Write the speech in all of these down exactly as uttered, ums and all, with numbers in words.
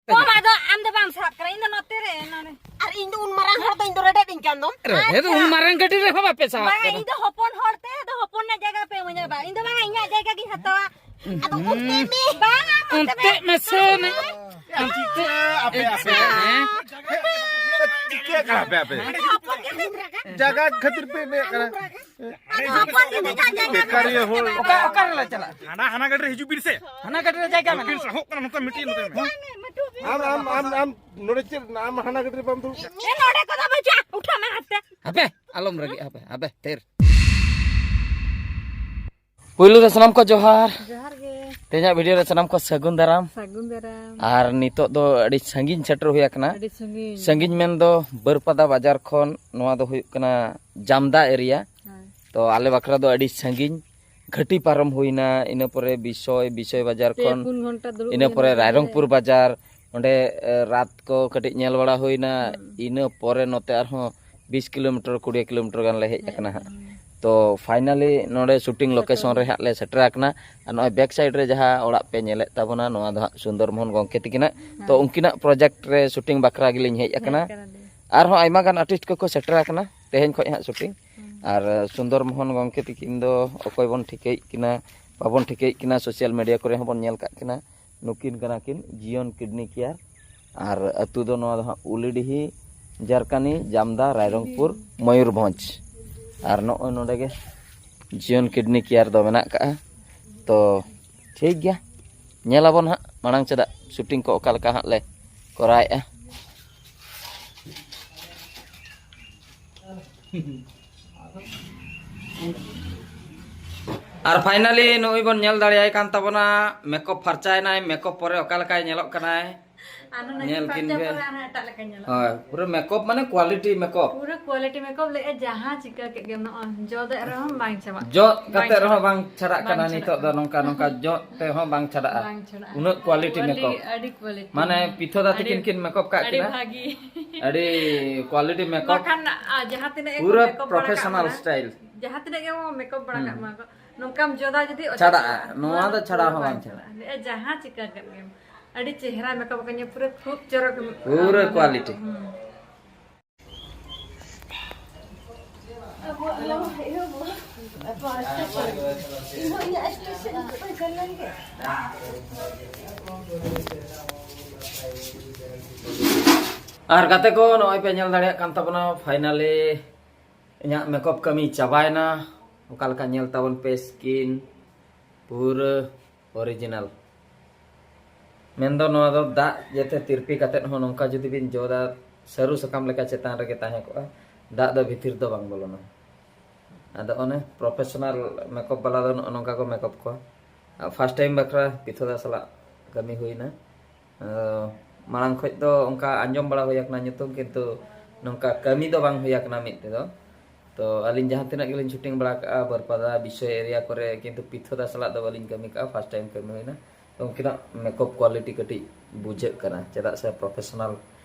ᱠᱚᱢ ᱟᱫᱚ ᱟᱢ ᱫᱚ ᱵᱟᱢ ᱥᱟᱵ ᱠᱟᱱᱟ, ᱤᱧ ᱫᱚ ᱱᱚᱛᱮ ᱨᱮ, ᱱᱚᱰᱮ᱾ ᱟᱨ ᱤᱧ ᱫᱚ ᱩᱱ ᱢᱟᱨᱟᱝ ᱦᱚᱲ ᱫᱚ ᱤᱧ ᱫᱚ ᱨᱮᱰᱮᱫ ᱤᱧ ᱠᱟᱱ ᱫᱚᱢ᱾ ᱨᱮᱰᱮᱫ ᱫᱚ ᱩᱱ ᱢᱟᱨᱟᱝ ᱜᱟᱹᱰᱤ ᱨᱮᱦᱚᱸ ᱵᱟᱯᱮ ᱥᱟᱵ ᱵᱟᱝᱟ, ᱠᱟᱱᱟ᱾ ᱤᱧ ᱫᱚ ᱦᱚᱯᱚᱱ ᱦᱚᱲ ᱛᱮ ᱫᱚ ᱦᱚᱯᱚᱱ ᱧᱚᱜ ᱡᱟᱭᱜᱟ ᱯᱮ ᱤᱢᱟᱹᱧᱟ ᱵᱟ᱾ ᱤᱧ ᱫᱚ ᱵᱟᱝᱟ, ᱤᱧᱟᱹᱜ ᱡᱟᱭᱜᱟ ᱜᱤᱧ ᱦᱟᱛᱟᱣᱟ᱾ ᱟᱫᱚ ᱚᱱᱛᱮ ᱢᱮ᱾ ᱵᱟᱝᱟ, ᱚᱱᱛᱮ ᱚᱱᱛᱮ ᱢᱮ᱾ ᱢᱮᱥᱮ ᱱᱮ᱾ ᱚᱱᱛᱮ᱾ ᱟᱯᱮ, ᱟᱯᱮ᱾ ᱦᱮᱸ? ᱪᱤᱠᱟᱹ ᱠᱟᱱᱟ ᱯᱮ ᱟᱯᱮ? ᱟᱫᱚ ᱦᱚᱯᱚᱱ ᱜᱮ ᱫᱚᱧ ᱨᱟᱜᱟ᱾ ᱡᱟᱭᱜᱟ ᱠᱷᱟᱹᱛᱤᱨ ᱯᱮ ᱮᱱᱮᱡ ᱠᱟᱱᱟ᱾ ᱟᱫᱚ ᱦᱚᱯᱚᱱ ᱜᱮ ᱫᱚᱧ ᱨᱟᱜᱟ᱾ ᱵᱮᱠᱟᱨᱤᱭᱟᱹ ᱦᱚᱲ᱾ ᱚᱠᱟ, ᱚᱠᱟ ᱨᱮᱞᱮ ᱪᱟᱞᱟᱜᱼᱟ? ᱦᱟᱱᱟ, ᱦᱟᱱᱟ ᱜᱟᱹᱰᱤ ᱨᱮ ᱦᱤᱡᱩᱜ ᱵᱤᱱ ᱥᱮ᱾ ᱦᱟᱱᱟ ᱜᱟᱹᱰᱤ ᱨᱮ ᱡᱟᱭᱜᱟ ᱢᱮᱱᱟᱜᱼᱟ᱾ ᱵᱤᱱ ᱥᱟᱦᱚᱜ ᱠᱟᱱᱟ, ᱱᱚᱛᱮ ᱢᱤᱫᱴᱤᱡ, ᱱᱚᱛᱮ ᱢᱮ᱾ ᱟᱢ, ᱟᱢ, ᱟᱢ, ᱟᱢ ᱱᱚᱰᱮ ᱪᱮᱫ, ᱟᱢ ᱦᱟᱱᱟ ᱜᱟᱹᱰᱤ ᱨᱮ ᱵᱟᱢ ᱫᱩᱲᱩᱵ? ᱮ, ᱱᱚᱰᱮ ᱠᱚᱫᱚ ᱵᱟᱹᱪᱩᱜᱼᱟ, ᱩᱴᱷᱟᱹᱜ ᱢᱮ ᱦᱟᱱᱛᱮ᱾ ᱦᱟᱯᱮ, ᱟᱞᱚᱢ ᱨᱟᱹᱜᱤᱜᱼᱟ, ᱦᱟᱯᱮ, ᱦᱟᱯᱮ, ᱛᱷᱤᱨ᱾ ᱯᱩᱭᱞᱩ ᱨᱮ ᱥᱟᱱᱟᱢ ᱠᱚ ᱡᱚᱦᱟᱨ᱾ ᱡᱚᱦᱟᱨ ᱜᱮ᱾ ᱛᱮᱦᱮᱧᱟᱜ ᱵᱷᱤᱰᱤᱭᱳ ᱨᱮ ᱥᱟᱱᱟᱢ ᱠᱚ ᱥᱟᱹᱜᱩᱱ ᱫᱟᱨᱟᱢ᱾ ᱥᱟᱹᱜᱩᱱ ᱫᱟᱨᱟᱢ᱾ ᱟᱨ ᱱᱤᱛᱚᱜ ᱫᱚ ᱟᱹᱰᱤ ᱥᱟᱺᱜᱤᱧ ᱥᱮᱴᱮᱨ ᱦᱩᱭ ᱟᱠᱟᱱᱟ᱾ ᱟᱹᱰᱤ ᱥᱟᱺᱜᱤᱧ᱾ ᱥᱟᱺᱜᱤᱧ ᱢᱮᱱ ᱫᱚ ᱵᱟᱹᱨᱯᱟᱫᱟ ᱵᱟᱡᱟᱨ ᱠᱷᱚᱱ ᱱᱚᱣᱟ ᱫᱚ ᱦᱩᱭᱩᱜ ᱠᱟᱱᱟ ᱡᱟᱢᱫᱟ ᱮᱨᱤᱭᱟ᱾ ᱦᱳᱭ᱾ ᱛᱚ ᱟᱞᱮ ᱵᱟᱠᱷᱨᱟ ᱫᱚ ᱟᱹᱰᱤ ᱥᱟᱺᱜᱤᱧ᱾ ᱜᱷᱟᱹᱴᱤ ᱯᱟᱨᱚᱢ ᱦᱩᱭᱱᱟ, ᱤᱱᱟᱹ ᱯᱚᱨᱮ ᱵᱤᱥᱚᱭ, ᱵᱤᱥᱚᱭ ᱵᱟᱡᱟᱨ ᱯᱮ ᱠᱷᱚᱱ, ᱯᱩᱱ ᱜᱷᱚᱱᱴᱟ ᱫᱩᱲᱩᱵ ᱤᱱᱟᱹ ᱦᱩᱭᱱᱟ ᱯᱚᱨᱮ ᱜᱟᱹᱰᱤ ᱨᱮ᱾ ᱨᱟᱭᱨᱚᱝᱯᱩᱨ ᱵᱟᱡᱟᱨ, ᱚᱸᱰᱮ, ᱮ, ᱨᱟᱛ ᱠᱚ ᱠᱟᱹᱴᱤᱡ ᱧᱮᱞ ᱵᱟᱲᱟ ᱦᱩᱭᱱᱟ᱾ ᱦᱩᱸ᱾ ᱤᱱᱟᱹ ᱯᱚᱨᱮ ᱱᱚᱛᱮ ᱟᱨᱦᱚᱸ ᱵᱤᱥ ᱠᱤᱞᱳᱢᱤᱴᱟᱨ, ᱠᱩᱲᱤ ᱠᱤᱞᱳᱢᱤᱴᱟᱨ ᱜᱟᱱ ᱞᱮ ᱦᱮᱡ ᱦᱮᱡ ᱟᱠᱟᱱᱟ ᱦᱟᱸᱜ᱾ ᱟᱠᱟᱱᱟ᱾ ᱛᱚ finally ᱱᱚᱰᱮ ᱥᱩᱴᱤᱝ ᱥᱮᱴᱮᱨ ᱞᱳᱠᱮᱥᱚᱱ ᱨᱮ ᱦᱩᱭ᱾ ᱦᱟᱸᱜ ᱞᱮ ᱥᱮᱴᱮᱨ ᱟᱠᱟᱱᱟ᱾ ᱟᱨ ᱱᱚᱜᱼᱚᱭ ᱵᱮᱠ ᱥᱟᱭᱤᱰ ᱨᱮ ᱡᱟᱦᱟᱸ ᱚᱲᱟᱜ ᱯᱮ ᱧᱮᱞᱮᱫ ᱛᱟᱵᱚᱱᱟ, ᱱᱚᱣᱟ ᱫᱚ ᱦᱟᱸᱜ ᱥᱩᱱᱫᱚᱨ ᱢᱳᱦᱚᱱ ᱜᱚᱢᱠᱮ ᱛᱤᱠᱤᱱᱟᱜ᱾ ᱛᱚ ᱦᱮᱸ᱾ ᱩᱱᱠᱤᱱᱟᱜ ᱯᱨᱚᱡᱮᱠᱴ ᱨᱮ ᱥᱩᱴᱤᱝ ᱵᱟᱠᱷᱨᱟ ᱜᱮᱞᱤᱧ ᱦᱮᱡ ᱦᱮᱡ ᱟᱠᱟᱱᱟ᱾ ᱟᱠᱟᱱᱟᱞᱮ᱾ ᱟᱨᱦᱚᱸ ᱟᱭᱢᱟ ᱜᱟᱱ ᱟᱨᱴᱤᱥᱴ ᱠᱚᱠᱚ ᱥᱮᱴᱮᱨ ᱟᱠᱟᱱᱟ ᱛᱮᱦᱮᱧ ᱠᱷᱚᱱ ᱦᱟᱸᱜ ᱥᱩᱴᱤᱝ᱾ ᱦᱩᱸ᱾ ᱟᱨ ᱥᱩᱱᱫᱚᱨ ᱢᱳᱦᱚᱱ ᱜᱚᱢᱠᱮ ᱛᱤᱠᱤᱱ ᱫᱚ ᱚᱠᱚᱭ ᱵᱚᱱ ᱴᱷᱤᱠᱟᱹᱭᱮᱫ ᱠᱤᱱᱟ, ᱵᱟᱵᱚᱱ ᱴᱷᱤᱠᱟᱹᱭᱮᱫ ᱠᱤᱱᱟ, ᱥᱳᱥᱟᱞ ᱢᱤᱰᱤᱭᱟ ᱠᱚᱨᱮ ᱦᱚᱸᱵᱚᱱ ᱧᱮᱞ ᱠᱟᱜ ᱠᱤᱱᱟ᱾ ᱱᱩᱠᱤᱱ ᱠᱟᱱᱟ ᱠᱤᱱ ᱡᱤᱭᱚᱱ ᱠᱤᱰᱱᱤ ᱠᱮᱭᱟᱨ᱾ ᱟᱨ ᱟᱹᱛᱩ ᱫᱚ ᱱᱚᱣᱟ ᱫᱚ ᱦᱟᱸᱜ ᱩᱞᱤᱰᱤᱦᱤ, ᱡᱟᱨᱠᱟᱱᱤ, ᱡᱟᱢᱫᱟ, ᱨᱟᱭᱨᱚᱝᱯᱩᱨ, ᱢᱚᱭᱩᱨᱵᱷᱚᱸᱡᱽ᱾ ᱟᱨ ᱱᱚᱜᱼᱚᱭ ᱱᱚᱰᱮ ᱜᱮ ᱡᱤᱭᱚᱱ ᱠᱤᱰᱱᱤ ᱠᱮᱭᱟᱨ ᱫᱚ ᱢᱮᱱᱟᱜ ᱠᱟᱜᱼᱟ᱾ ᱛᱚ ᱴᱷᱤᱠ ᱜᱮᱭᱟ, ᱧᱮᱞ ᱟᱵᱚᱱ ᱦᱟᱸᱜ ᱢᱟᱲᱟᱝ ᱥᱮᱫᱟᱜ ᱥᱩᱴᱤᱝ ᱠᱚ ᱚᱠᱟ ᱞᱮᱠᱟ ᱦᱟᱸᱜ ᱞᱮ ᱠᱚᱨᱟᱣᱮᱫᱼᱟ᱾ ᱟᱨ finally ᱱᱩᱭ ᱵᱚᱱ ᱧᱮᱞ ᱫᱟᱲᱮᱭᱟᱭ ᱠᱟᱱ ᱛᱟᱵᱚᱱᱟ, ᱢᱮᱠᱚᱯ ᱯᱷᱟᱨᱪᱟᱭᱮᱱᱟᱭ, ᱢᱮᱠᱚᱯ ᱯᱚᱨᱮ ᱚᱠᱟ ᱞᱮᱠᱟᱭ ᱧᱮᱞᱚᱜ ᱠᱟᱱᱟᱭ᱾ ᱟᱨ ᱱᱩᱱᱟᱹᱜ ᱧᱮᱞ ᱯᱷᱟᱨᱪᱟ ᱠᱤᱱ ᱯᱮ᱾ ᱯᱚᱨᱮ ᱟᱨᱦᱚᱸ ᱮᱴᱟᱜ ᱞᱮᱠᱟᱭ ᱧᱮᱞᱚᱜ ᱦᱳᱭ, ᱠᱟᱱᱟ᱾ ᱯᱩᱨᱟᱹ ᱢᱮᱠᱚᱯ ᱢᱟᱱᱮ ᱠᱣᱟᱞᱤᱴᱤ ᱢᱮᱠᱚᱯ᱾ ᱯᱩᱨᱟᱹ ᱠᱣᱟᱞᱤᱴᱤ ᱢᱮᱠᱚᱯ ᱞᱟᱹᱭᱮᱜᱼᱟ, ᱡᱟᱦᱟᱸ ᱪᱤᱠᱟᱹ ᱠᱮᱫ ᱜᱮᱢ ᱱᱚᱜᱼᱚᱭ ᱡᱚᱫᱮᱜ ᱨᱮᱦᱚᱸ ᱵᱟᱝ ᱪᱟᱵᱟᱜ᱾ ᱡᱚᱫ ᱵᱟᱝ ᱠᱟᱛᱮ ᱨᱮᱦᱚᱸ ᱪᱟᱵᱟᱜ᱾ ᱵᱟᱝ ᱪᱷᱟᱰᱟᱜ ᱵᱟᱝ ᱠᱟᱱᱟ ᱪᱷᱟᱰᱟᱜ ᱱᱤᱛᱚᱜ ᱫᱚ, ᱠᱟᱱᱟ᱾ ᱱᱚᱝᱠᱟ ᱱᱚᱝᱠᱟ ᱡᱚᱫ ᱛᱮᱦᱚᱸ ᱵᱟᱝ ᱪᱷᱟᱰᱟᱜᱼᱟ᱾ ᱵᱟᱝ ᱪᱷᱟᱰᱟᱜᱼᱟ᱾ ᱩᱱᱟᱹᱜ ᱠᱣᱟᱞᱤᱴᱤ ᱟᱹᱰᱤ, ᱢᱮᱠᱚᱯ᱾ ᱟᱹᱰᱤ ᱠᱣᱟᱞᱤᱴᱤ᱾ ᱢᱟᱱᱮ ᱯᱤᱛᱷᱚᱫᱟ ᱟᱹᱰᱤ, ᱛᱤᱠᱤᱱ ᱠᱤᱱ ᱢᱮᱠᱚᱯ ᱠᱟᱜ ᱟᱹᱰᱤ ᱠᱤᱱᱟ᱾ ᱵᱷᱟᱹᱜᱤ᱾ ᱟᱹᱰᱤ ᱠᱣᱟᱞᱤᱴᱤ ᱢᱮᱠᱚᱯ᱾ ᱵᱟᱠᱷᱟᱱ, ᱟ, ᱡᱟᱦᱟᱸ ᱛᱤᱱᱟᱹᱜ ᱜᱮᱠᱚ ᱯᱩᱨᱟᱹ ᱢᱮᱠᱚᱯ ᱵᱟᱲᱟ ᱠᱟᱜ professional ᱵᱚᱱᱟ, style᱾ ᱡᱟᱦᱟᱸ ᱛᱤᱱᱟᱹᱜ ᱜᱮ ᱢᱮᱠᱚᱯ ᱵᱟᱲᱟ ᱠᱟᱜ ᱦᱩᱸ᱾ ᱵᱚᱱᱟ ᱠᱚ, ᱱᱚᱝᱠᱟᱢ ᱡᱚᱫᱟ ᱡᱩᱫᱤ ᱚᱪᱚᱜᱚᱜᱼᱟ, ᱪᱷᱟᱰᱟᱜᱼᱟ᱾ ᱱᱚᱣᱟ ᱱᱚᱣᱟ ᱫᱚ ᱫᱚ ᱪᱷᱟᱲᱟ ᱯᱩᱨᱟᱹ ᱦᱚᱸ ᱵᱟᱝ ᱵᱟᱝ ᱪᱷᱟᱲᱟᱜᱼᱟ᱾ ᱪᱷᱟᱰᱟᱜᱼᱟ᱾ ᱞᱟᱹᱭᱟ, ᱡᱟᱦᱟᱸ ᱪᱤᱠᱟᱹ ᱠᱮᱫ ᱜᱮᱢ᱾ ᱟᱹᱰᱤ ᱪᱮᱦᱨᱟ ᱢᱮᱠᱟᱯ ᱟᱠᱟᱫᱤᱧᱟ, ᱯᱩᱨᱟᱹ ᱠᱷᱩᱵ ᱪᱚᱨᱚᱠ᱾ ᱯᱩᱨᱟᱹ ᱢᱟᱱᱮ, quality᱾ ᱦᱩᱸ᱾ ᱟᱨ ᱜᱟᱛᱮ ᱠᱚ, ᱱᱚᱜᱼᱚᱭ ᱯᱮ ᱧᱮᱞ ᱫᱟᱲᱮᱭᱟᱜ ᱠᱟᱱ ᱛᱟᱵᱚᱱᱟ, finally ᱤᱧᱟᱹᱜ ᱢᱮᱠᱟᱯ ᱠᱟᱹᱢᱤ ᱪᱟᱵᱟᱭᱮᱱᱟ᱾ ᱚᱠᱟ ᱞᱮᱠᱟ ᱧᱮᱞ ᱛᱟᱵᱚᱱ ᱯᱮ, skin ᱯᱩᱨᱟᱹ original᱾ ᱢᱮᱱᱫᱚ ᱱᱚᱣᱟ ᱫᱚ ᱫᱟᱜ ᱡᱟᱛᱮ ᱛᱤᱨᱯᱤ ᱠᱟᱛᱮᱫ ᱦᱚᱸ ᱱᱚᱝᱠᱟ ᱡᱩᱫᱤ ᱵᱤᱱ ᱡᱚᱫᱟ, ᱥᱟᱹᱨᱩ ᱥᱟᱠᱟᱢ ᱞᱮᱠᱟ ᱪᱮᱛᱟᱱ ᱨᱮᱜᱮ ᱛᱟᱦᱮᱸ ᱠᱚᱜᱼᱟ, ᱫᱟᱜ ᱫᱚ ᱵᱷᱤᱛᱤᱨ ᱫᱚ ᱵᱟᱝ ᱵᱚᱞᱚᱱᱟ᱾ ᱟᱫᱚ ᱚᱱᱮ professional ᱢᱮᱠᱟᱯ ᱵᱟᱞᱟ ᱫᱚ ᱱᱚᱜᱼᱚ ᱱᱚᱝᱠᱟ ᱠᱚ ᱢᱮᱠᱟᱯ ᱠᱚᱣᱟ᱾ ᱟᱨ first time ᱵᱟᱠᱷᱨᱟ ᱯᱤᱛᱷᱚᱫᱟ ᱥᱟᱞᱟᱜ ᱠᱟᱹᱢᱤ ᱦᱩᱭᱱᱟ᱾ ᱟᱫᱚ ᱢᱟᱲᱟᱝ ᱠᱷᱚᱡ ᱫᱚ ᱚᱱᱠᱟ ᱟᱸᱡᱚᱢ ᱵᱟᱲᱟ ᱦᱩᱭ ᱟᱠᱟᱱᱟ ᱧᱩᱛᱩᱢ, ᱠᱤᱱᱛᱩ ᱱᱚᱝᱠᱟ ᱠᱟᱹᱢᱤ ᱫᱚ ᱵᱟᱝ ᱦᱩᱭ ᱟᱠᱟᱱᱟ ᱢᱤᱫ ᱛᱮᱫᱚ᱾ ᱛᱚ ᱟᱹᱞᱤᱧ ᱡᱟᱦᱟᱸ ᱛᱤᱱᱟᱹᱜ ᱜᱮᱞᱤᱧ shooting ᱵᱟᱲᱟ ᱠᱟᱜᱼᱟ ᱵᱟᱹᱨᱯᱟᱫᱟ, ᱵᱤᱥᱚᱭ area ᱠᱚᱨᱮ, ᱠᱤᱱᱛᱩ ᱯᱤᱛᱷᱚᱫᱟ ᱥᱟᱞᱟᱜ ᱫᱚ ᱵᱟᱹᱞᱤᱧ ᱠᱟᱹᱢᱤ ᱠᱟᱜᱼᱟ, first time ᱠᱟᱹᱢᱤ ᱦᱩᱭᱱᱟ᱾ ᱛᱚ ᱩᱱᱠᱤᱱᱟᱜ ᱢᱮᱠᱟᱯ quality ᱠᱟᱹᱴᱤᱡ ᱵᱩᱡᱷᱟᱹᱜ ᱠᱟᱱᱟ, ᱪᱮᱫᱟᱜ ᱥᱮ professional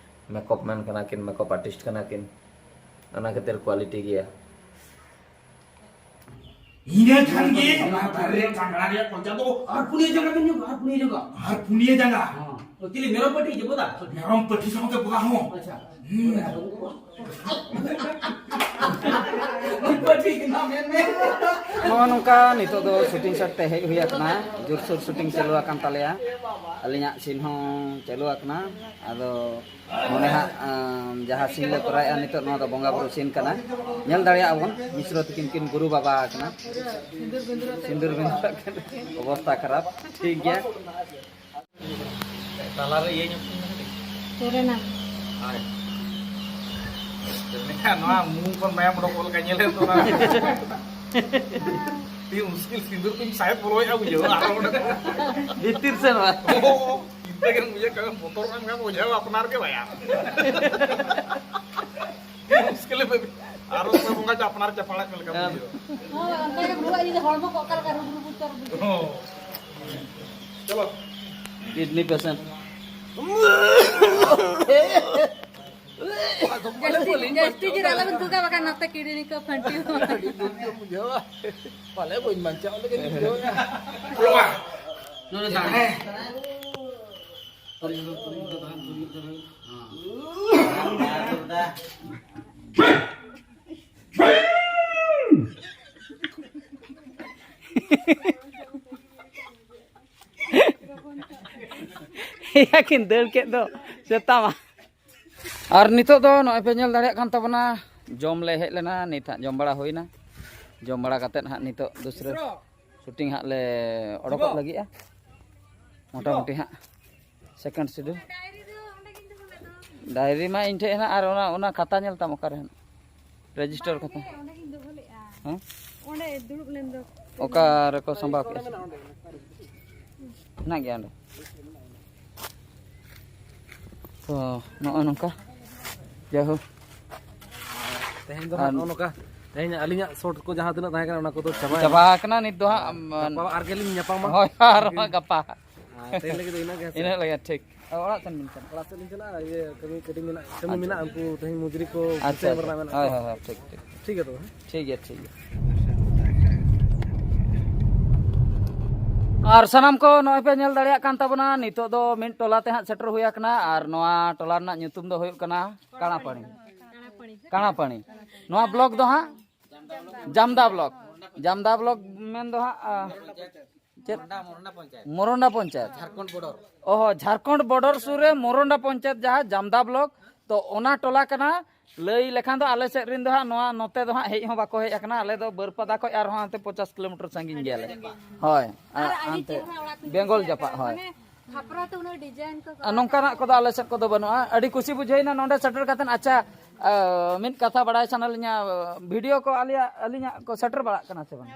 ᱢᱮᱠᱟᱯ ᱢᱮᱱ ᱠᱟᱱᱟ ᱠᱤᱱ, ᱢᱮᱠᱟᱯ ᱟᱨᱴᱤᱥᱴ ᱠᱟᱱᱟ ᱠᱤᱱ, ᱚᱱᱟ ᱠᱷᱟᱹᱛᱤᱨ quality ᱜᱮᱭᱟ᱾ ᱤᱱᱟᱹ ᱠᱷᱟᱱ ᱜᱮ ᱚᱱᱟ ᱫᱟᱨᱮ ᱨᱮᱭᱟᱜ ᱪᱟᱝᱲᱟ ᱨᱮᱭᱟᱜ ᱠᱚᱧᱪᱟ ᱫᱚ ᱟᱨ ᱯᱩᱱᱭᱟᱹ ᱡᱟᱸᱜᱟ ᱵᱮᱱ ᱧᱚᱜᱟ, ᱟᱨ ᱯᱩᱱᱭᱟᱹ ᱡᱟᱸᱜᱟ᱾ ᱟᱨ ᱯᱩᱱᱭᱟᱹ ᱡᱟᱸᱜᱟ᱾ ᱦᱚᱸ᱾ ᱚ, ᱪᱤᱞᱤ ᱢᱮᱨᱚᱢ ᱯᱟᱹᱴᱷᱤ ᱪᱮ ᱵᱚᱫᱟ? ᱢᱮᱨᱚᱢ ᱯᱟᱹᱴᱷᱤ ᱥᱟᱶᱛᱮ ᱵᱚᱫᱟ ᱦᱚᱸ᱾ ᱟᱪᱪᱷᱟ᱾ ᱦᱩᱸ᱾ ᱯᱟᱹᱴᱷᱤ ᱠᱟᱱᱟ ᱢᱮᱱ ᱢᱮ᱾ ᱱᱚᱜᱼᱚ ᱱᱚᱝᱠᱟ ᱱᱤᱛᱚᱜ ᱫᱚ shooting set ᱛᱮ ᱦᱮᱡ ᱦᱩᱭ ᱟᱠᱟᱱᱟ᱾ ᱡᱳᱨᱥᱳᱨ shooting ᱪᱟᱹᱞᱩ ᱟᱠᱟᱱ ᱛᱟᱞᱮᱭᱟ᱾ ᱟᱹᱞᱤᱧᱟᱜ scene ᱦᱚᱸ ᱪᱟᱹᱞᱩ ᱟᱠᱟᱱᱟ᱾ ᱟᱫᱚ ᱱᱚᱰᱮ ᱦᱟᱸᱜ, ᱟᱸ, ᱡᱟᱦᱟᱸ scene ᱞᱮ ᱠᱚᱨᱟᱣᱮᱫᱼᱟ ᱱᱤᱛᱚᱜ, ᱱᱚᱣᱟ ᱫᱚ ᱵᱚᱸᱜᱟ ᱵᱩᱨᱩ scene ᱠᱟᱱᱟ᱾ ᱧᱮᱞ ᱫᱟᱲᱮᱭᱟᱜᱼᱟ ᱵᱚᱱ, ᱢᱤᱥᱨᱚ ᱛᱤᱠᱤᱱ ᱠᱤᱱ ᱜᱩᱨᱩ ᱵᱟᱵᱟ ᱟᱠᱟᱱᱟ᱾ ᱥᱤᱸᱫᱩᱨ ᱵᱤᱸᱫᱩᱨ ᱟᱠᱟᱱᱟ᱾ ᱚᱵᱚᱥᱛᱟ ᱠᱷᱟᱨᱟᱯ᱾ ᱴᱷᱤᱠ ᱜᱮᱭᱟ᱾ ᱛᱟᱞᱟᱨᱮ ᱤᱭᱟᱹ ᱧᱚᱜ ᱠᱤᱱ ᱢᱮ ᱠᱟᱹᱴᱤᱡ᱾ ᱥᱮᱨᱮᱱᱟ᱾ ᱦᱳᱭ᱾ ᱪᱮᱫ ᱞᱮᱠᱟ ᱱᱚᱣᱟ ᱢᱩ ᱠᱷᱚᱱ ᱢᱟᱭᱟᱢ ᱚᱰᱚᱠᱚᱜ ᱞᱮᱠᱟ ᱧᱮᱞᱮᱫ ᱫᱚ ᱚᱱᱟ᱾ ᱛᱤ ᱢᱩᱥᱠᱤᱞ ᱥᱤᱸᱫᱩᱨ ᱠᱚᱧ ᱥᱟᱦᱮᱵ ᱵᱚᱞᱚᱭᱮᱫᱼᱟ ᱵᱩᱡᱷᱟᱹᱣ᱾ ᱟᱨ ᱚᱸᱰᱮ ᱵᱷᱤᱛᱤᱨ ᱥᱮᱱ ᱵᱟᱝ? ᱚ, ᱪᱤᱱᱛᱟᱹ ᱜᱮᱢ ᱵᱩᱡᱷᱟᱹᱣ, ᱠᱟᱹᱢᱤ ᱵᱚᱛᱚᱨᱚᱜ ᱟᱢ ᱠᱷᱟᱱ ᱵᱩᱡᱷᱟᱹᱣ ᱟᱯᱱᱟᱨ ᱜᱮ ᱵᱟᱭᱟ᱾ ᱢᱩᱥᱠᱤᱞ ᱵᱮᱵᱤ-, ᱟᱨᱚ ᱚᱠᱚᱭ ᱵᱚᱸᱜᱟ ᱪᱚ ᱟᱯᱱᱟᱨ ᱪᱟᱯᱟᱲᱟᱜ ᱠᱟᱱ ᱞᱮᱠᱟ ᱦᱮᱸ᱾ ᱵᱩᱡᱷᱟᱹᱣ᱾ ᱦᱳᱭ, ᱚᱱᱠᱟ ᱜᱮ ᱵᱩᱡᱷᱟᱹᱜᱼᱟ, ᱡᱩᱫᱤ ᱦᱚᱲᱢᱚ ᱠᱚ ᱚᱠᱟ ᱞᱮᱠᱟ ᱨᱩᱵᱩ ᱨᱩᱵᱩ ᱪᱚᱨ ᱵᱩᱡᱷᱟᱹᱜᱼᱟ᱾ ᱦᱚᱸ᱾ ᱪᱚᱞᱚ᱾ Kidney patient᱾ ᱡᱟᱹᱥᱛᱤ, ᱡᱟᱹᱥᱛᱤ ᱡᱤᱞ ᱟᱞᱚᱵᱮᱱ ᱛᱩᱠᱟ, ᱵᱟᱠᱷᱟᱱ ᱱᱚᱛᱮ ᱠᱤᱰᱱᱤ ᱠᱚ ᱯᱷᱟᱹᱱᱴᱤ᱾ ᱟᱹᱰᱤ ᱫᱩᱠ ᱜᱮᱢ ᱵᱩᱡᱷᱟᱹᱣᱟ᱾ ᱯᱟᱞᱮ ᱵᱟᱹᱧ ᱵᱟᱧᱪᱟᱣ ᱞᱮᱠᱟᱧ ᱵᱩᱡᱷᱟᱹᱣᱮᱫᱼᱟ᱾ ᱱᱚᱰᱮ ᱫᱟᱜ᱾ ᱮᱭᱟ ᱠᱤᱱ ᱫᱟᱹᱲ ᱠᱮᱫ ᱫᱚ ᱥᱮᱛᱟ ᱢᱟ᱾ ᱟᱨ ᱱᱤᱛᱚᱜ ᱫᱚ ᱱᱚᱜᱼᱚᱭ ᱯᱮ ᱧᱮᱞ ᱫᱟᱲᱮᱭᱟᱜ ᱠᱟᱱ ᱛᱟᱵᱚᱱᱟ, ᱡᱚᱢ ᱞᱮ ᱦᱮᱡ ᱞᱮᱱᱟ, ᱱᱤᱛ ᱦᱟᱸᱜ ᱡᱚᱢ ᱵᱟᱲᱟ ᱦᱩᱭᱱᱟ᱾ ᱡᱚᱢ ᱵᱟᱲᱟ ᱠᱟᱛᱮᱫ ᱦᱟᱸᱜ ᱱᱤᱛᱚᱜ ᱫᱩᱥᱨᱟᱹ ᱥᱩᱴᱤᱝ ᱦᱟᱸᱜ ᱞᱮ ᱚᱰᱚᱠᱚᱜ ᱞᱟᱹᱜᱤᱫᱼᱟ, ᱢᱚᱴᱟᱢᱩᱴᱤ ᱦᱟᱸᱜ ᱥᱮᱠᱮᱱᱰ ᱥᱤᱰᱩᱞ᱾ ᱰᱟᱭᱨᱤ ᱢᱟ ᱤᱧ ᱴᱷᱮᱡ ᱦᱮᱱᱟᱜ, ᱟᱨ ᱚᱱᱟ, ᱚᱱᱟ ᱠᱷᱟᱛᱟ ᱧᱮᱞ ᱛᱟᱢ ᱚᱠᱟᱨᱮ ᱦᱮᱱᱟᱜ? ᱨᱮᱡᱤᱥᱴᱟᱨ ᱠᱷᱟᱛᱟ᱾ ᱚᱸᱰᱮ ᱜᱤᱧ ᱫᱚᱦᱚ ᱞᱮᱫᱼᱟ᱾ ᱦᱮᱸ? ᱚᱸᱰᱮ ᱫᱩᱲᱩᱵ ᱞᱮᱱ ᱫᱚ᱾ ᱚᱠᱟ ᱨᱮᱠᱚ ᱥᱟᱢᱵᱟᱣ ᱠᱮᱫᱼᱟ? ᱦᱮᱱᱟᱜ ᱜᱮᱭᱟ ᱚᱸᱰᱮ᱾ ᱛᱚ ᱱᱚᱜᱼᱚᱭ ᱱᱚᱝᱠᱟ, ᱡᱟᱭᱦᱳᱠ᱾ ᱛᱮᱦᱮᱧ ᱫᱚ ᱟᱨ ᱱᱚᱜᱼᱚ ᱱᱚᱝᱠᱟ, ᱛᱮᱦᱮᱧ ᱟᱹᱞᱤᱧᱟᱜ ᱥᱚᱴ ᱠᱚ ᱡᱟᱦᱟᱸ ᱛᱤᱱᱟᱹᱜ ᱛᱟᱦᱮᱸ ᱠᱟᱱᱟ, ᱚᱱᱟ ᱠᱚᱫᱚ ᱪᱟᱵᱟᱭᱮᱱᱟ᱾ ᱪᱟᱵᱟ ᱟᱠᱟᱱᱟ ᱱᱤᱛ ᱫᱚ ᱦᱟᱸᱜ᱾ ᱜᱟᱯᱟ ᱟᱨ ᱜᱮᱞᱤᱧ ᱧᱟᱯᱟᱢᱟ᱾ ᱦᱳᱭ, ᱟᱨᱦᱚᱸ ᱜᱟᱯᱟ᱾ ᱟᱨ ᱛᱮᱦᱮᱧ ᱞᱟᱹᱜᱤᱫ ᱫᱚ ᱤᱱᱟᱹᱜ ᱜᱮ ᱦᱮᱸ ᱥᱮ? ᱤᱱᱟᱹᱜ ᱞᱟᱹᱜᱤᱫ ᱴᱷᱤᱠ᱾ ᱚᱲᱟᱜ ᱥᱮᱱ ᱵᱤᱱ ᱪᱟᱞᱟᱜᱼᱟ᱾ ᱚᱲᱟᱜ ᱥᱮᱫ ᱞᱤᱧ ᱪᱟᱞᱟᱜᱼᱟ, ᱤᱭᱟᱹ, ᱠᱟᱹᱢᱤ ᱠᱟᱹᱴᱤᱡ ᱢᱮᱱᱟᱜᱼᱟ, ᱠᱟᱹᱢᱤ ᱟᱪᱪᱷᱟ, ᱢᱮᱱᱟᱜᱼᱟ, ᱟᱪᱪᱷᱟ᱾ ᱩᱱᱠᱩ ᱛᱮᱦᱮᱧ ᱢᱚᱡᱩᱨᱤ ᱠᱚ ᱦᱳᱭ, ᱯᱩᱭᱥᱟᱹ ᱮᱢ ᱦᱳᱭ, ᱨᱮᱱᱟᱜ ᱦᱳᱭ, ᱢᱮᱱᱟᱜᱼᱟ ᱴᱷᱤᱠ, ᱛᱚ᱾ ᱴᱷᱤᱠ᱾ ᱴᱷᱤᱠ ᱜᱮᱭᱟ ᱛᱚᱵᱮ, ᱦᱮᱸ? ᱴᱷᱤᱠ ᱜᱮᱭᱟ, ᱴᱷᱤᱠ ᱜᱮᱭᱟ᱾ ᱟᱨ ᱥᱟᱱᱟᱢ ᱠᱚ ᱱᱚᱜᱼᱚᱭ ᱯᱮ ᱧᱮᱞ ᱫᱟᱲᱮᱭᱟᱜ ᱠᱟᱱ ᱛᱟᱵᱚᱱᱟ, ᱱᱤᱛᱚᱜ ᱫᱚ ᱢᱤᱫ ᱴᱚᱞᱟ ᱛᱮ ᱦᱟᱸᱜ ᱥᱮᱴᱮᱨ ᱦᱩᱭ ᱟᱠᱟᱱᱟ, ᱟᱨ ᱱᱚᱣᱟ ᱴᱚᱞᱟ ᱨᱮᱱᱟᱜ ᱧᱩᱛᱩᱢ ᱫᱚ ᱦᱩᱭᱩᱜ ᱠᱟᱱᱟ ᱠᱟᱲᱟᱯᱟᱲᱤ᱾ ᱠᱟᱲᱟᱯᱟᱲᱤ᱾ ᱱᱚᱣᱟ ᱵᱞᱚᱠ ᱫᱚ ᱦᱟᱸᱜ ᱡᱟᱢᱫᱟ ᱵᱞᱚᱠ᱾ ᱡᱟᱢᱫᱟ ᱵᱞᱚᱠ ᱢᱮᱱ ᱫᱚ ᱦᱟᱸᱜ, ᱟ, ᱪᱮᱫ? ᱢᱚᱨᱚᱱᱰᱟ ᱯᱚᱧᱪᱟᱭᱮᱛ᱾ ᱢᱚᱨᱚᱱᱰᱟ ᱯᱚᱧᱪᱟᱭᱮᱛ᱾ ᱡᱷᱟᱲᱠᱷᱚᱸᱰ ᱵᱚᱰᱚᱨ᱾ ᱚᱦᱚ, ᱡᱷᱟᱲᱠᱷᱚᱸᱰ ᱵᱚᱰᱚᱨ ᱥᱩᱨ ᱨᱮ ᱢᱚᱨᱚᱱᱰᱟ ᱯᱚᱧᱪᱟᱭᱮᱛ, ᱡᱟᱦᱟᱸ ᱡᱟᱢᱫᱟ ᱵᱞᱚᱠ᱾ ᱛᱚ ᱚᱱᱟ ᱴᱚᱞᱟ ᱠᱟᱱᱟ᱾ ᱞᱟᱹᱭ ᱞᱮᱠᱷᱟᱱ ᱫᱚ ᱟᱞᱮ ᱥᱮᱫ ᱨᱮᱱ ᱫᱚ ᱦᱟᱸᱜ ᱱᱚᱣᱟ ᱱᱚᱛᱮ ᱫᱚ ᱦᱟᱸᱜ ᱦᱮᱡ ᱦᱚᱸ ᱵᱟᱠᱚ ᱦᱮᱡ ᱟᱠᱟᱱᱟ᱾ ᱟᱞᱮ ᱫᱚ ᱵᱟᱹᱨᱯᱟᱫᱟ ᱠᱷᱚᱡ ᱟᱨᱦᱚᱸ ᱦᱟᱱᱛᱮ ᱯᱚᱧᱪᱟᱥ ᱠᱤᱞᱳᱢᱤᱴᱟᱨ ᱥᱟᱺᱜᱤᱧ ᱜᱮᱭᱟᱞᱮ᱾ ᱦᱳᱭ, ᱟᱨ ᱟᱹᱰᱤ ᱦᱟᱱᱛᱮ ᱪᱮᱦᱨᱟ ᱚᱲᱟᱜ ᱠᱚ ᱵᱮᱝᱜᱚᱞ ᱧᱮᱞ ᱡᱟᱯᱟᱜ, ᱠᱟᱜᱼᱟ, ᱦᱳᱭ᱾ ᱢᱟᱱᱮ ᱠᱷᱟᱯᱨᱟ ᱛᱮ ᱩᱱᱟᱹᱜ ᱰᱤᱡᱟᱭᱤᱱ ᱠᱚ ᱟᱨ ᱠᱚᱨᱟᱣ ᱱᱚᱝᱠᱟᱱᱟᱜ ᱠᱟᱜᱼᱟ᱾ ᱠᱚᱫᱚ ᱟᱞᱮ ᱥᱮᱫ ᱠᱚᱫᱚ ᱵᱟᱹᱱᱩᱜᱼᱟ᱾ ᱟᱹᱰᱤ ᱠᱩᱥᱤ ᱵᱩᱡᱷᱟᱹᱣᱮᱱᱟ ᱱᱚᱰᱮ ᱥᱮᱴᱮᱨ ᱠᱟᱛᱮᱫ᱾ ᱟᱪᱪᱷᱟ, ᱟ, ᱢᱤᱫ ᱠᱟᱛᱷᱟ ᱵᱟᱲᱟᱭ ᱥᱟᱱᱟ ᱞᱤᱧᱟ, ᱵᱷᱤᱰᱤᱭᱳ ᱠᱚ ᱟᱞᱮᱭᱟᱜ, ᱟᱹᱞᱤᱧᱟᱜ ᱠᱚ ᱥᱮᱴᱮᱨ ᱵᱟᱲᱟᱜ ᱠᱟᱱᱟ ᱥᱮ ᱵᱟᱝ?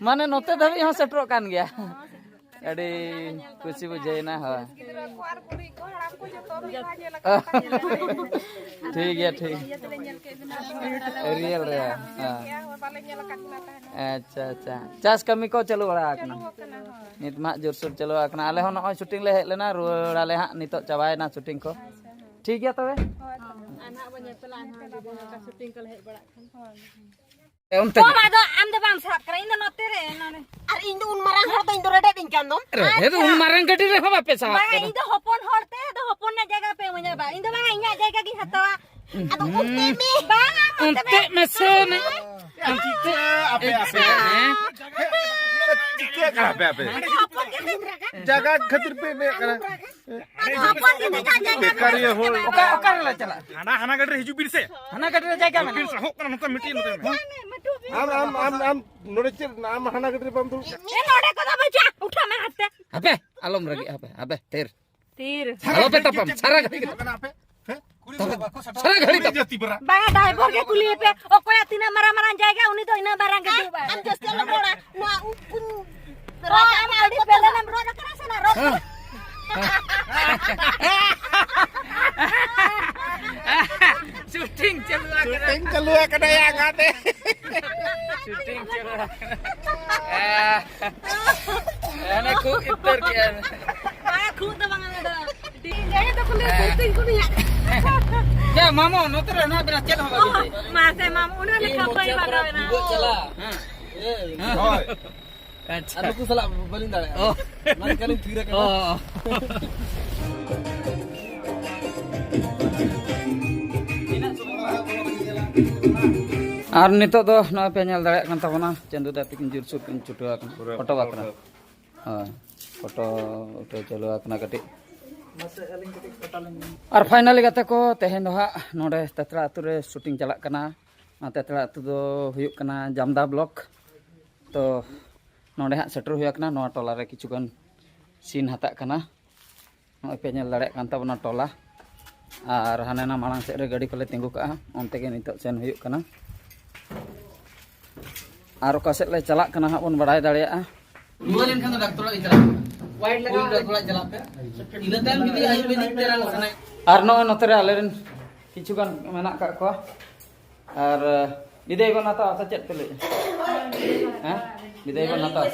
ᱢᱟᱱᱮ ᱱᱚᱛᱮ ᱫᱷᱟᱹᱵᱤᱡ ᱦᱚᱸ ᱥᱮᱴᱮᱨᱚᱜ ᱠᱟᱱ ᱜᱮᱭᱟ᱾ ᱟᱹᱰᱤ ᱠᱩᱥᱤ ᱵᱩᱡᱷᱟᱹᱣᱮᱱᱟ, ᱦᱳᱭ᱾ ᱜᱤᱫᱽᱨᱟᱹ ᱠᱚ ᱟᱨ ᱵᱩᱲᱦᱤ ᱠᱚ, ᱦᱟᱲᱟᱢ ᱠᱚ ᱡᱚᱛᱚ ᱢᱤᱫ ᱫᱷᱟᱣ ᱧᱮᱞ ᱟᱠᱟᱫ ᱠᱚᱣᱟ᱾ ᱴᱷᱤᱠ ᱜᱮᱭᱟ, ᱴᱷᱤᱠ᱾ ᱤᱭᱟᱹ ᱛᱮᱞᱮ ᱧᱮᱞ ᱠᱮᱫ ᱵᱤᱱᱟ᱾ ᱨᱤᱭᱮᱞ ᱨᱮ, ᱦᱮᱸ᱾ ᱵᱟᱞᱮ ᱧᱮᱞ ᱟᱠᱟᱫ ᱵᱤᱱᱟ ᱛᱟᱦᱮᱱ᱾ ᱟᱪᱪᱷᱟ, ᱟᱪᱪᱷᱟ᱾ ᱪᱟᱥ ᱠᱟᱹᱢᱤ ᱠᱚ ᱪᱟᱹᱞᱩ ᱵᱟᱲᱟ ᱟᱠᱟᱱᱟ? ᱪᱟᱹᱞᱩ ᱟᱠᱟᱱᱟ, ᱦᱳᱭ᱾ ᱱᱤᱛ ᱢᱟ ᱡᱳᱨᱥᱳᱨ ᱪᱟᱹᱞᱩ ᱟᱠᱟᱱᱟ᱾ ᱟᱞᱮ ᱦᱚᱸ ᱱᱚᱜᱼᱚᱭ ᱥᱩᱴᱤᱝ ᱞᱮ ᱦᱮᱡ ᱞᱮᱱᱟ, ᱨᱩᱣᱟᱹᱲ ᱟᱞᱮ ᱦᱟᱸᱜ ᱱᱤᱛᱚᱜ ᱪᱟᱵᱟᱭᱮᱱᱟ ᱥᱩᱴᱤᱝ ᱠᱚ᱾ ᱟᱪᱪᱷᱟ, ᱦᱮᱸ᱾ ᱴᱷᱤᱠ ᱜᱮᱭᱟ ᱛᱚᱵᱮ? ᱦᱳᱭ ᱛᱚ᱾ ᱟᱨ ᱱᱟᱦᱟᱜ ᱵᱚᱱ ᱧᱮᱯᱮᱞᱟ, ᱟᱨ ᱱᱟᱦᱟᱜ ᱡᱩᱫᱤ ᱱᱚᱝᱠᱟ ᱥᱩᱴᱤᱝ ᱠᱚᱞᱮ ᱦᱮᱡ ᱵᱟᱲᱟᱜ ᱠᱷᱟᱱ᱾ ᱦᱳᱭ᱾ ᱚᱱᱛᱮ ᱚ, ᱟᱫᱚ ᱟᱢ ᱫᱚ ᱵᱟᱢ ᱥᱟᱵ ᱠᱟᱱᱟ, ᱤᱧ ᱫᱚ ᱱᱚᱛᱮ ᱨᱮ, ᱱᱚᱰᱮ᱾ ᱟᱨ ᱤᱧ ᱫᱚ ᱩᱱ ᱢᱟᱨᱟᱝ ᱦᱚᱲ ᱫᱚ ᱤᱧ ᱫᱚ ᱨᱮᱰᱮᱫ ᱤᱧ ᱠᱟᱱ ᱫᱚᱢ᱾ ᱨᱮᱰᱮᱫ ᱫᱚ ᱩᱱ ᱢᱟᱨᱟᱝ ᱜᱟᱹᱰᱤ ᱨᱮᱦᱚᱸ ᱵᱟᱯᱮ ᱥᱟᱵ ᱵᱟᱝᱟ, ᱠᱟᱱᱟ᱾ ᱤᱧ ᱫᱚ ᱦᱚᱯᱚᱱ ᱦᱚᱲ ᱛᱮ ᱫᱚ ᱦᱚᱯᱚᱱ ᱧᱚᱜ ᱡᱟᱭᱜᱟ ᱯᱮ ᱤᱢᱟᱹᱧᱟ ᱵᱟ᱾ ᱤᱧ ᱫᱚ ᱵᱟᱝᱟ, ᱤᱧᱟᱹᱜ ᱡᱟᱭᱜᱟ ᱜᱤᱧ ᱦᱟᱛᱟᱣᱟ᱾ ᱟᱫᱚ ᱚᱱᱛᱮ ᱢᱮ᱾ ᱵᱟᱝᱟ, ᱚᱱᱛᱮ ᱚᱱᱛᱮ ᱢᱮ᱾ ᱢᱮᱥᱮ ᱱᱮ᱾ ᱚᱱᱛᱮ᱾ ᱦᱮᱸ? ᱪᱤᱠᱟᱹᱜ ᱠᱟᱱᱟ ᱯᱮ ᱟᱯᱮ? ᱦᱚᱯᱚᱱ ᱜᱮ ᱛᱤᱱ ᱨᱟᱠᱟᱵ᱾ ᱡᱟᱭᱜᱟ ᱠᱷᱟᱹᱛᱤᱨ ᱯᱮ ᱤᱱᱟᱹᱜ ᱠᱟᱱᱟ᱾ ᱟᱫᱚ ᱦᱚᱯᱚᱱ ᱜᱮ ᱛᱤᱱ ᱨᱟᱠᱟᱵ ᱡᱟᱭᱜᱟ ᱵᱮᱠᱟᱨᱤᱭᱟᱹ ᱦᱚᱲ᱾ ᱚᱠᱟ, ᱚᱠᱟ ᱨᱮᱞᱮ ᱪᱟᱞᱟᱜᱼᱟ? ᱦᱟᱱᱟ, ᱦᱟᱱᱟ ᱜᱟᱹᱰᱤ ᱨᱮ ᱦᱤᱡᱩᱜ ᱵᱤᱱ ᱥᱮ᱾ ᱦᱟᱱᱟ ᱜᱟᱹᱰᱤ ᱨᱮ ᱡᱟᱭᱜᱟ ᱢᱮᱱᱟᱜᱼᱟ᱾ ᱵᱤᱱ ᱥᱟᱦᱚᱜ ᱠᱟᱱᱟ, ᱱᱚᱛᱮ ᱢᱤᱫᱴᱤᱡ, ᱱᱚᱛᱮ ᱢᱮ᱾ ᱟᱢ, ᱟᱢ, ᱟᱢ, ᱟᱢ ᱱᱚᱰᱮ ᱪᱮᱫ, ᱟᱢ ᱦᱟᱱᱟ ᱜᱟᱹᱰᱤ ᱨᱮ ᱵᱟᱢ ᱫᱩᱲᱩᱵ? ᱮ, ᱱᱚᱰᱮ ᱠᱚᱫᱚ ᱵᱟᱹᱪᱩᱜᱼᱟ, ᱩᱴᱷᱟᱹ ᱢᱮ ᱦᱟᱱᱛᱮ᱾ ᱦᱟᱯᱮ, ᱟᱞᱚᱢ ᱨᱟᱹᱜᱤᱜᱼᱟ, ᱦᱟᱯᱮ, ᱦᱟᱯᱮ, ᱛᱷᱤᱨ᱾ ᱛᱷᱤᱨ᱾ ᱟᱞᱚ ᱯᱮ ᱛᱟᱯᱟᱢ, ᱥᱟᱨᱟ ᱜᱷᱟᱹᱲᱤ ᱜᱮ᱾ ᱥᱟᱨᱟ ᱜᱷᱟᱹᱲᱤ ᱛᱟᱯᱟᱢ᱾ ᱵᱟᱝᱟ, ᱰᱟᱭᱵᱷᱚᱨ ᱜᱮ ᱠᱩᱞᱤᱭᱮᱯᱮ, ᱚᱠᱚᱭᱟᱜ ᱛᱤᱱᱟᱹᱜ ᱢᱟᱨᱟᱝ ᱢᱟᱨᱟᱝ ᱡᱟᱭᱜᱟ, ᱩᱱᱤ ᱫᱚ ᱤᱱᱟᱹᱜ ᱢᱟᱨᱟᱝ ᱜᱮ ᱫᱩᱲᱩᱵᱼᱟᱭ᱾ ᱟᱢ ᱡᱟᱹᱥᱛᱤ ᱟᱞᱚᱢ ᱨᱚᱲᱟ᱾ ᱱᱚᱣᱟ ᱩᱱᱠᱩ ᱨᱟᱡᱟ ᱟᱢ ᱟᱹᱰᱤ ᱯᱮᱞᱮᱱ ᱮᱢ ᱨᱚᱲ ᱟᱠᱟᱱᱟ ᱥᱮ ᱱᱟ ᱨᱚᱲ? ᱦᱮᱸ᱾ ᱥᱩᱴᱤᱝ ᱪᱟᱹᱞᱩ ᱟᱠᱟᱱᱟ᱾ ᱥᱩᱴᱤᱝ ᱪᱟᱹᱞᱩ ᱟᱠᱟᱱᱟ ᱭᱟ ᱜᱟᱛᱮ᱾ ᱥᱩᱴᱤᱝ ᱪᱟᱹᱞᱩ ᱟᱠᱟᱱᱟ᱾ ᱮ, ᱮᱱᱮ ᱠᱷᱩᱵ ᱤᱛᱟᱹᱨ ᱠᱮᱜᱼᱟ᱾ ᱵᱟᱝᱟ, ᱠᱷᱩᱜ ᱫᱚ ᱵᱟᱝᱟ, ᱚᱱᱟ ᱫᱚ ᱰᱤᱝᱜᱟᱹᱭ ᱫᱚ ᱠᱷᱩᱞᱟᱹ ᱦᱮᱸ᱾ ᱠᱩᱨᱛᱤᱧ ᱠᱩᱞᱤᱭᱟ᱾ ᱭᱟ, ᱢᱟᱢᱚ, ᱱᱚᱛᱮ ᱨᱮ ᱦᱮᱱᱟᱜ ᱵᱮᱱᱟ, ᱪᱮᱫ ᱦᱚᱸ ᱵᱟᱵᱮᱱ ᱞᱟᱹᱭ᱾ ᱢᱟᱥᱮ, ᱢᱟᱢᱚ, ᱚᱱᱟ ᱞᱮᱠᱟ ᱵᱟᱹᱭ ᱵᱟᱜᱟᱣ ᱮᱱᱟ᱾ ᱦᱮᱸ᱾ ᱦᱳᱭ᱾ ᱟᱪᱪᱷᱟ᱾ ᱟᱨ ᱱᱩᱠᱩ ᱥᱟᱞᱟᱜ ᱵᱟᱹᱞᱤᱧ ᱫᱟᱲᱮᱭᱟᱜᱼᱟ᱾ ᱚ᱾ ᱚᱱᱟ ᱞᱮᱠᱟᱞᱤᱧ ᱛᱷᱤᱨ ᱟᱠᱟᱱᱟ᱾ ᱚ᱾ ᱟᱨ ᱱᱤᱛᱚᱜ ᱫᱚ ᱱᱚᱜᱼᱚᱭ ᱯᱮ ᱧᱮᱞ ᱫᱟᱲᱮᱭᱟᱜ ᱠᱟᱱ ᱛᱟᱵᱚᱱᱟ, ᱪᱟᱸᱫᱩ ᱫᱟ ᱛᱤᱠᱤᱱ ᱡᱳᱨᱥᱳᱨ ᱠᱤᱱ ᱪᱷᱩᱴᱟᱹᱣ ᱟᱠᱟᱱᱟ ᱯᱷᱳᱴᱳ ᱵᱟᱠᱷᱨᱟ᱾ ᱦᱳᱭ, ᱯᱷᱳᱴᱳ ᱩᱴᱷᱟᱹᱣ ᱪᱟᱹᱞᱩ ᱟᱠᱟᱱᱟ ᱠᱟᱹᱴᱤᱡ᱾ ᱟᱨ finally ᱜᱟᱛᱮ ᱠᱚ, ᱛᱮᱦᱮᱧ ᱫᱚ ᱦᱟᱸᱜ ᱱᱚᱰᱮ ᱛᱮᱛᱲᱟ ᱟᱹᱛᱩ ᱨᱮ shooting ᱪᱟᱞᱟᱜ ᱠᱟᱱᱟ᱾ ᱟᱨ ᱛᱮᱛᱲᱟ ᱟᱹᱛᱩ ᱫᱚ ᱦᱩᱭᱩᱜ ᱠᱟᱱᱟ ᱡᱟᱢᱫᱟ block᱾ ᱛᱚ ᱱᱚᱰᱮ ᱦᱟᱸᱜ ᱥᱮᱴᱮᱨ ᱦᱩᱭ ᱟᱠᱟᱱᱟ᱾ ᱱᱚᱣᱟ ᱴᱚᱞᱟ ᱨᱮ ᱠᱤᱪᱷᱩ ᱜᱟᱱ scene ᱦᱟᱛᱟᱜ ᱠᱟᱱᱟ᱾ ᱱᱚᱜᱼᱚᱭ ᱯᱮ ᱧᱮᱞ ᱫᱟᱲᱮᱭᱟᱜ ᱠᱟᱱ ᱛᱟᱵᱚᱱᱟ ᱴᱚᱞᱟ, ᱟᱨ ᱦᱟᱱᱮ ᱱᱟ ᱢᱟᱲᱟᱝ ᱥᱮᱫ ᱨᱮ ᱜᱟᱹᱰᱤ ᱠᱚᱞᱮ ᱛᱤᱸᱜᱩ ᱠᱟᱜᱼᱟ, ᱚᱱᱛᱮ ᱜᱮ ᱱᱤᱛᱚᱜ ᱥᱮᱱ ᱦᱩᱭᱩᱜ ᱠᱟᱱᱟ᱾ ᱟᱨ ᱚᱠᱟ ᱥᱮᱫ ᱞᱮ ᱪᱟᱞᱟᱜ ᱠᱟᱱᱟ ᱦᱟᱸᱜ ᱵᱚᱱ ᱵᱟᱲᱟᱭ ᱫᱟᱲᱮᱭᱟᱜᱼᱟ᱾ ᱨᱩᱣᱟᱹ ᱞᱮᱱᱠᱷᱟᱱ ᱫᱚ ᱰᱟᱠᱛᱚᱨ ᱚᱲᱟᱜ ᱜᱮ ᱪᱟᱞᱟᱜ ᱦᱩᱭᱩᱜᱼᱟ᱾ ᱰᱟᱠᱛᱚᱨ ᱚᱲᱟᱜ ᱪᱟᱞᱟᱜ ᱯᱮ᱾ ᱤᱱᱟᱹ ᱛᱟᱭᱚᱢ ᱡᱩᱫᱤ ᱟᱭᱩᱨᱵᱮᱫᱤᱠ ᱛᱮ ᱨᱟᱱ ᱥᱟᱱᱟᱭᱮᱫ ᱟᱨ ᱱᱚᱜᱼᱚᱭ ᱱᱚᱛᱮ ᱨᱮ ᱟᱞᱮᱨᱮᱱ ᱠᱤᱪᱷᱩ ᱜᱟᱱ ᱢᱮᱱᱟᱜ ᱟᱠᱟᱫ ᱠᱚᱣᱟ᱾ ᱟᱨ ᱵᱤᱫᱟᱹᱭ ᱵᱚᱱ ᱦᱟᱛᱟᱣᱟ ᱥᱮ ᱪᱮᱫ ᱯᱮ ᱞᱟᱹᱭᱮᱫᱼᱟ? ᱦᱮᱸ? ᱵᱤᱫᱟᱹᱭ ᱵᱚᱱ ᱦᱟᱛᱟᱣᱟ᱾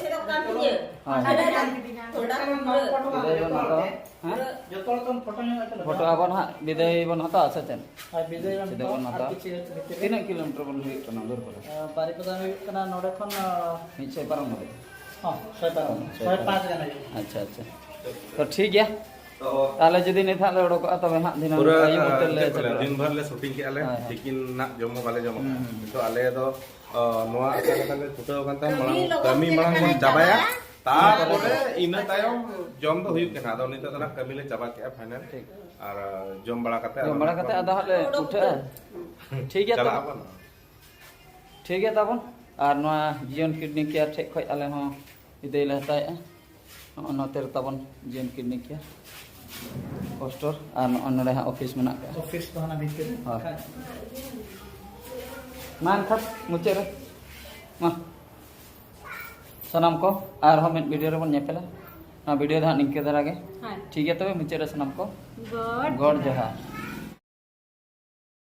ᱦᱳᱭ᱾ ᱵᱤᱫᱟᱹᱭ ᱵᱚᱱ ᱦᱟᱛᱟᱣᱟ᱾ ᱦᱮᱸ? ᱡᱚᱛᱚ ᱦᱚᱲ ᱛᱚᱢ ᱯᱷᱳᱴᱳ ᱧᱚᱜ ᱠᱟᱱᱟ᱾ ᱯᱷᱳᱴᱳ ᱟᱵᱚᱱ ᱦᱟᱸᱜ ᱵᱤᱫᱟᱹᱭ ᱵᱚᱱ ᱦᱟᱛᱟᱣᱟ ᱥᱮ ᱪᱮᱫ? ᱦᱳᱭ, ᱵᱤᱫᱟᱹᱭ ᱵᱚᱱ ᱵᱤᱫᱟᱹᱭ ᱵᱚᱱ ᱦᱟᱛᱟᱣᱟ᱾ ᱦᱟᱛᱟᱣᱟ᱾ ᱠᱤᱪᱷᱩ ᱠᱤᱪᱷᱩ ᱛᱤᱱᱟᱹᱜ ᱠᱤᱞᱳᱢᱤᱴᱟᱨ ᱵᱚᱱ ᱦᱩᱭᱩᱜ ᱠᱟᱱᱟ ᱵᱟᱹᱨᱤᱯᱟᱫᱟ? ᱵᱟᱨᱤᱯᱟᱫᱟ ᱦᱩᱭᱩᱜ ᱠᱟᱱᱟ ᱱᱚᱰᱮ ᱠᱷᱚᱱ, ᱟᱸ, ᱢᱤᱫ ᱥᱚᱭ ᱯᱟᱨᱚᱢ ᱠᱟᱛᱮ᱾ ᱦᱚᱸ, ᱥᱚᱭ ᱯᱟᱨᱚᱢ᱾ ᱥᱚᱭ ᱯᱟᱸᱪ ᱜᱟᱱ ᱦᱩᱭᱩᱜ ᱠᱟᱱᱟ᱾ ᱟᱪᱪᱷᱟ, ᱟᱪᱪᱷᱟ᱾ ᱛᱚ ᱴᱷᱤᱠ ᱜᱮᱭᱟ᱾ ᱛᱚ ᱛᱟᱦᱞᱮ ᱡᱩᱫᱤ ᱱᱤᱛ ᱦᱟᱸᱜ ᱞᱮ ᱚᱰᱚᱠᱚᱜᱼᱟ, ᱛᱚᱵᱮ ᱦᱟᱸᱜ ᱫᱷᱤᱱᱟᱹᱝ ᱯᱩᱨᱟᱹ, ᱟᱹᱭᱩᱵ ᱦᱚᱛᱮ ᱞᱮ ᱪᱮᱫ ᱠᱚ ᱞᱟᱹᱭᱟ, ᱥᱮᱴᱮᱨᱚᱜᱼᱟ᱾ ᱫᱤᱱ ᱵᱷᱚᱨ ᱞᱮ ᱥᱩᱴᱤᱝ ᱠᱮᱜᱼᱟ ᱞᱮ, ᱦᱳᱭ, ᱦᱳᱭ᱾ ᱛᱤᱠᱤᱱ ᱨᱮᱱᱟᱜ ᱡᱚᱢ ᱦᱚᱸ ᱵᱟᱞᱮ ᱡᱚᱢ ᱟᱠᱟᱫᱟ᱾ ᱦᱩᱸ, ᱦᱩᱸ᱾ ᱱᱤᱛᱚᱜ ᱟᱞᱮ ᱫᱚ, ᱚ, ᱱᱚᱣᱟ ᱟᱥᱟ ᱠᱟᱛᱮ ᱞᱮ ᱪᱷᱩᱴᱟᱹᱣ ᱟᱠᱟᱱ ᱛᱟᱦᱮᱸᱫ, ᱢᱟᱲᱟᱝ ᱠᱟᱹᱢᱤ ᱢᱟᱲᱟᱝ ᱵᱚᱱ ᱪᱟᱵᱟᱭᱟ, ᱛᱟᱨᱯᱚᱨᱮ ᱤᱱᱟᱹ ᱛᱟᱭᱚᱢ ᱡᱚᱢ ᱫᱚ ᱦᱩᱭᱩᱜ ᱠᱟᱱᱟ᱾ ᱟᱫᱚ ᱱᱤᱛᱚᱜ ᱫᱚ ᱱᱟᱜ ᱠᱟᱹᱢᱤ ᱞᱮ ᱪᱟᱵᱟ ᱠᱮᱜᱼᱟ, ᱯᱷᱟᱭᱱᱟᱞ᱾ ᱴᱷᱤᱠ᱾ ᱟᱨ ᱡᱚᱢ ᱵᱟᱲᱟ ᱠᱟᱛᱮ ᱡᱚᱢ ᱟᱫᱚ ᱵᱟᱲᱟ ᱱᱟᱜ ᱠᱟᱛᱮ ᱵᱚᱱ ᱟᱫᱚ ᱦᱟᱸᱜ ᱞᱮ ᱩᱰᱩᱠ ᱩᱴᱷᱟᱹᱜᱼᱟ᱾ ᱴᱷᱤᱠ ᱜᱮᱭᱟ ᱛᱚᱵᱮ᱾ ᱪᱟᱞᱟᱜ ᱟᱵᱚᱱ᱾ ᱴᱷᱤᱠ ᱜᱮᱭᱟ ᱛᱟᱵᱚᱱ᱾ ᱟᱨ ᱱᱚᱣᱟ ᱡᱤᱭᱚᱱ ᱠᱤᱰᱱᱤ ᱠᱮᱭᱟᱨ ᱴᱷᱮᱡ ᱠᱷᱚᱡ ᱟᱞᱮ ᱦᱚᱸ ᱵᱤᱫᱟᱹᱭ ᱞᱮ ᱦᱟᱛᱟᱣᱮᱜᱼᱟ᱾ ᱱᱚᱜᱼᱚ ᱱᱚᱛᱮ ᱨᱮ ᱛᱟᱵᱚᱱ ᱡᱤᱭᱚᱱ ᱠᱤᱰᱱᱤ ᱠᱮᱭᱟᱨ ᱯᱳᱥᱴᱚᱨ, ᱟᱨ ᱱᱚᱜᱼᱚ ᱱᱚᱰᱮ ᱦᱟᱸᱜ ᱚᱯᱷᱤᱥ ᱢᱮᱱᱟᱜ ᱠᱟᱜᱼᱟ᱾ ᱚᱯᱷᱤᱥ ᱫᱚ ᱦᱟᱱᱟ ᱵᱷᱤᱛᱤᱨ ᱨᱮ᱾ ᱦᱳᱭ᱾ ᱢᱟ ᱮᱱᱠᱷᱟᱱ ᱢᱩᱪᱟᱹᱫ ᱨᱮ, ᱢᱟ ᱥᱟᱱᱟᱢ ᱠᱚ ᱟᱨᱦᱚᱸ ᱢᱤᱫ ᱵᱷᱤᱰᱤᱭᱳ ᱨᱮᱵᱚᱱ ᱧᱮᱯᱮᱞᱟ᱾ ᱱᱚᱣᱟ ᱵᱷᱤᱰᱤᱭᱳ ᱫᱚ ᱦᱟᱸᱜ ᱱᱤᱝᱠᱟᱹ ᱫᱷᱟᱨᱟ ᱜᱮ᱾ ᱦᱮᱸ᱾ ᱴᱷᱤᱠ ᱜᱮᱭᱟ, ᱛᱚᱵᱮ ᱢᱩᱪᱟᱹᱫ ᱨᱮ ᱥᱟᱱᱟᱢ ᱠᱚ ᱜᱚᱰ ᱜᱚᱰ ᱡᱚᱦᱟᱨ᱾ ᱡᱚᱦᱟᱨ᱾